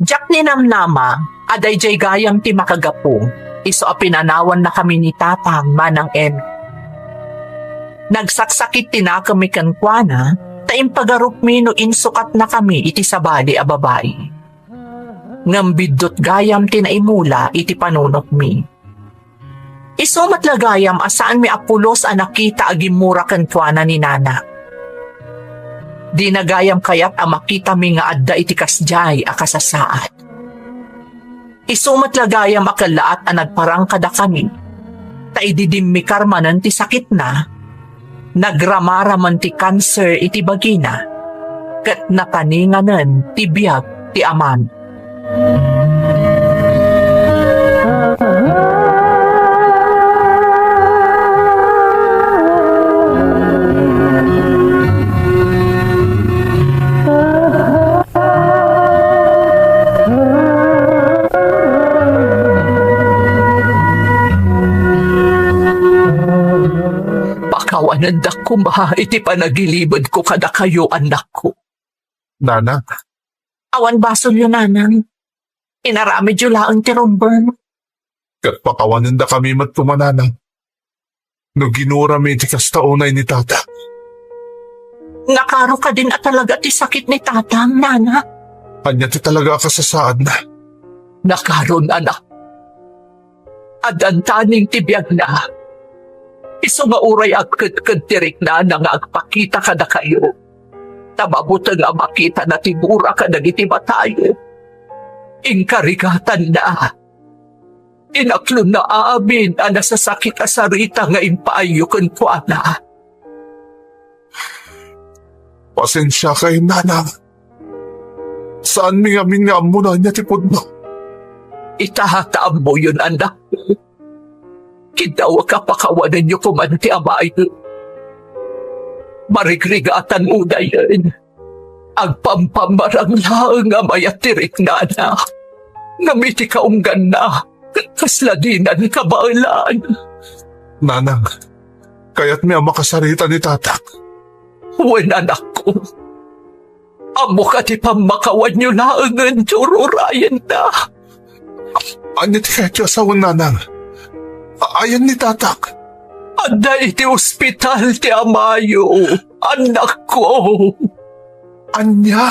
Diak ninamnama a daydiay gayam ti makagapu, isu a pinanawannakami ni Tatang, Manang Emmy. Nagsaksakit ti nakemmi kenkuana, ta impagarupmi no insukatnakami iti sabali a babai. Ngem biddut gayam ti naimula iti panunotmi. Isu met la gayam a saanmi a pulos a nakita a gimmura kenkuana ni Nana. Dina gayam kayat a makitami nga adda iti kasdiay a kasasaad. Isu met la gayam a kellaat a nagparang kadakami, ta idi dimmikar manen ti sakitna, nagramaraman ti kanser iti bagina, ket nataninganen ti biag ti amana. Pakawan Pakawanendak koma iti panagilibenko kadakayo, annakko. Nanang. Awan basolyo, nanang. Inaramidyo laeng ti rumbeng. Ket pakawanendakami met koma, nanang. No ginurami iti kasta unay ni tatang. Nakaro kadin a talaga ti sakit ni tatang, nana? Ania ti talaga a kasasaadna? Nakaron, anak. Addan taning ti biagna. Isu nga uray agkedked ti riknana nga agpakita kadakayo. Ta mabuteng a makitana ti bura kadagiti matayo. Inkarigatanna. Inaklonna amin a nasasakit a sarita nga impaayyo kenkuana. Pasensiakay, nanang. Saanmi ngamin nga ammo no ania ti pudno. Ita ta ammoyon, anak. Kiddawek a pakawanenyo koman ti amayo. Marigrigatan unayen. Agpampammarang laeng a mayat ti riknana. Ngem iti kaungganna, kasla dinan kabaelan. Nanang, kayatmi a makasarita ni tatang. Wen, anakko. Ammo kadi pammakawanyo laengen ti ururayenna. Ania ti kayatyo a sawen, nanang? A-, ayan ni tatang? Adda iti ospital ti amayo, annakko. Ania?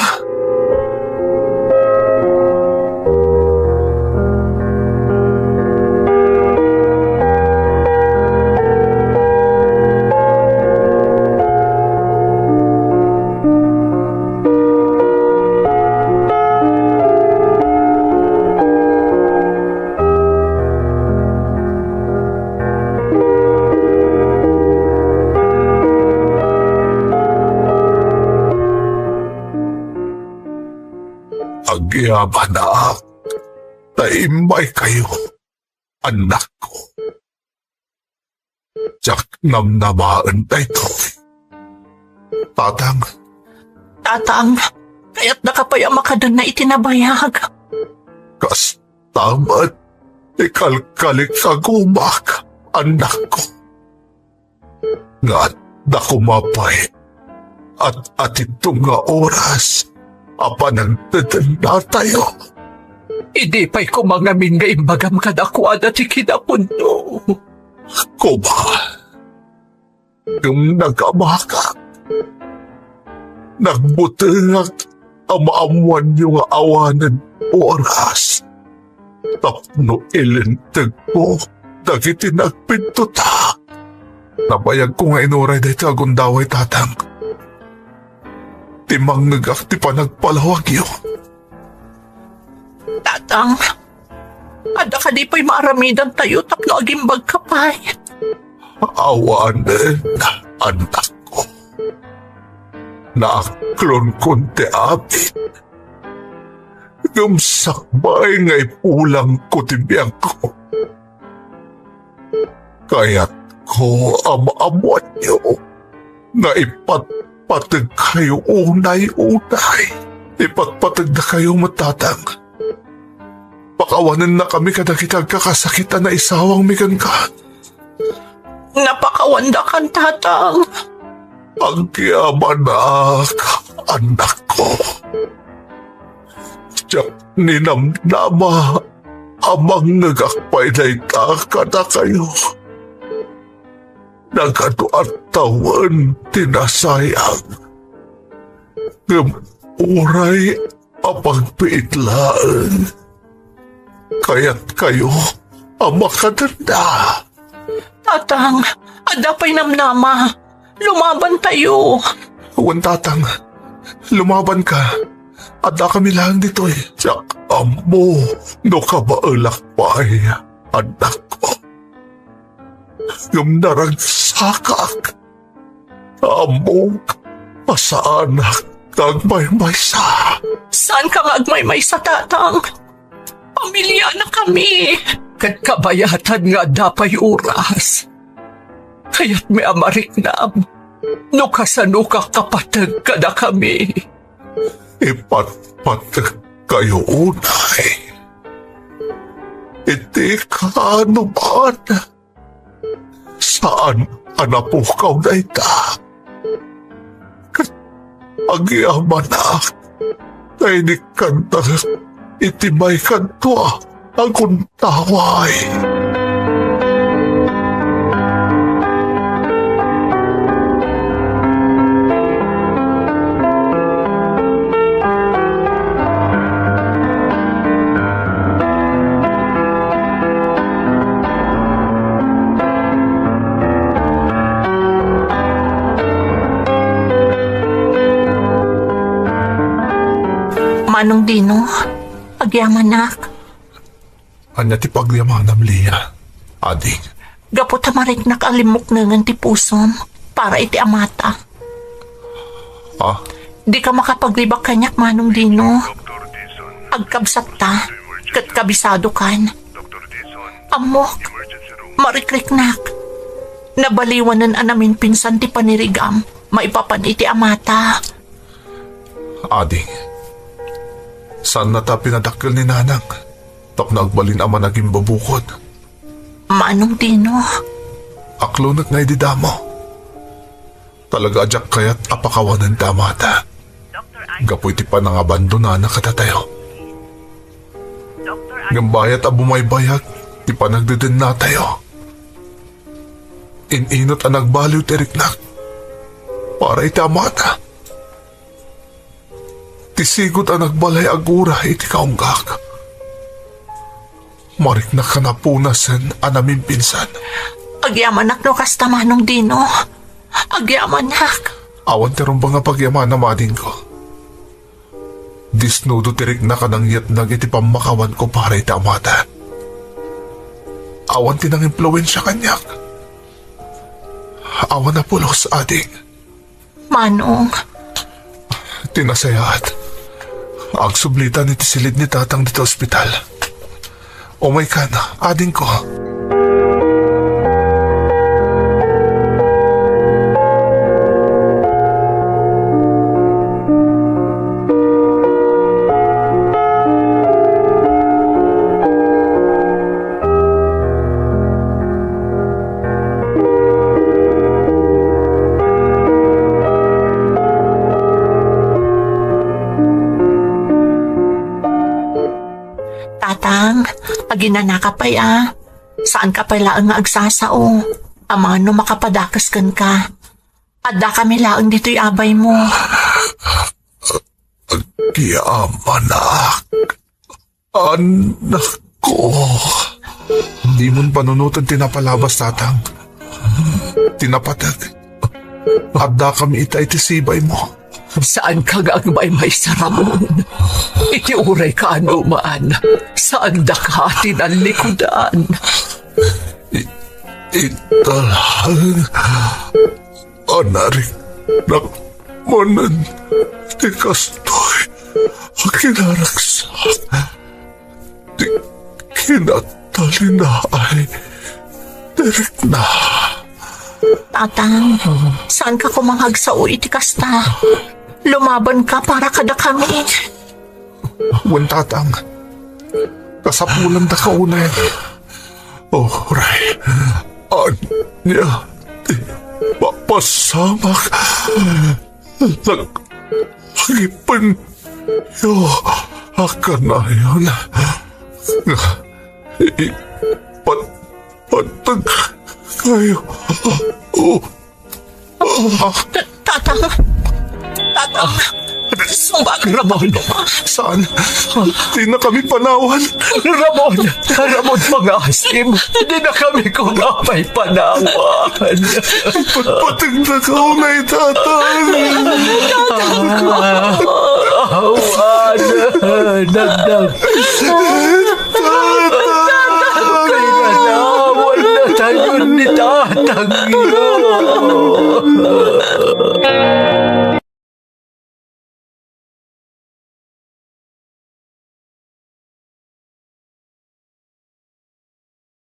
Agyamanak ta immaykayo, annakko. Diak namnamaen daytoy. Tatang. Tatang, kayatdaka pay a makadenna iti nabayag. Kasta met ti kalkalikagumak, annakko. Nga adda koma pay at-atidto nga oras a panagdedennatayo. Idi pay koma ngamin nga imbagam kadakuada ti kinapudno. Koma, ngem nagamakak. Nagbutengak a maammoanyo nga awanen oras tapno ilintegko dagiti nagpintotak. Nabayagko nga inuray daytoy a gundaway, tatang. Timmangngegak ti panagpalawagyo. Tatang, adda kadi pay maaramidantayo tapno agimbagka pay? Awanen, annakko. Naaklonkon ti amin. Ngem sakbay nga ipulangko ti biagko, kayatko a maammoanyo nga ipatpategkayo unay-unay. Ipatpategdakayo met, tatang. Pakawanennakami kadagiti agkakasakit a naisawangmi kenka. Napakawandakan, tatang. Agyamanak, annakko. Diak ninamnama a mangngegak pay dayta kadakayo. Nagadu a tawen ti nasayang. Ngem uray a pagbiit laeng, kayatkayo a makadenna. Tatang, adda pay namnama. Lumabantayo. Wen, tatang, lumabanka. Addakami laeng ditoy. Diak ammo no kabaelak pay, annakko. Ngem naragsakak. Ammok a saanak nga agmaymaysa. Saanka nga agmaymaysa, tatang. Pamilianakami. Ket kabayatan nga adda pay oras, kayatmi a mariknam no kasanoka kapateg kadakami. Ipatpategkayo unay iti kaanoman. Saan a napukaw dayta. Ket agyamanak, ta inikkanta iti maikadua a gundaway. Manong Dino, agyamanak. Ania ti pagyamanam, Lia? Ading. Gapu ta mariknak a limmuknengen ti pusom para iti amata. Ah? Dika makapagribak kaniak, Manong Dino. Agkabsatta, ket kabisadokan. Ammok, marikriknak. Nabaliwanen a naminpinsan ti panirigam maipapan iti amata. Ading, saanna ta pinadakkel ni Nanang tapno agbalin a managimbabukod. Manong Dino. Aklonek nga idi damo. Talaga a diak kayat a pakawanen ti amata gapu iti panangabandonana kadatayo. Ngem bayat a bumaybayag ti panagdedennatayo. In-inut a nagbaliw ti riknak para iti amata. Ti sigud a nagbalay agura iti kaunggak. Mariknak a napunasen a namimpinsan. Agyamanak no kasta, Manong Dino. Agyamanak. Awan ti rumbeng a pagyamanam, adingko. Disnudo ti riknak a nangyatnag iti pammakawanko para iti amata. Awan ti nangimpluensia kaniak. Awan a pulos, ading. Manong. Ti nasayaat, agsublitan iti silid ni Tatang dita ospital. Umaykan, adingko. Tatang, aginanaka pay a. Saanka pay laeng nga agsasao. Amangan no makapadakes kenka. Addakami laeng ditoy abaymo. Agyamanak. Anakko. Dimon panunoten ti napalabas, Tatang. Ti napateg. Addakami ita iti sibaymo. Saanka nga agmaymaysa, Ramon. Iti uray kaanoman, saandaka a tinallikudan. I-, ita laeng a nariknak manen ti kastoy a kinaragsak ti kinatalinaay ti rikna. Tatang, saanka koma nga agsao iti kasta? Lumabanka para kadakami. Wen, Tatang. Kasapulanda ka unay. Uray, ania ti mapasamak? Nag-, agipenyo a kanayon nga ipatpateg kayo. O, Ta-, Tatang! Tatang! Sumbag, Ramon! Saan? Dina kami panawan. Ramon! Ramon, pangasim! Dina kami kunapay panawan! Patpateg na ka unay, Tatang! Awan! Nagdag! Tatang! Pinanawan na tayo ni Tatang!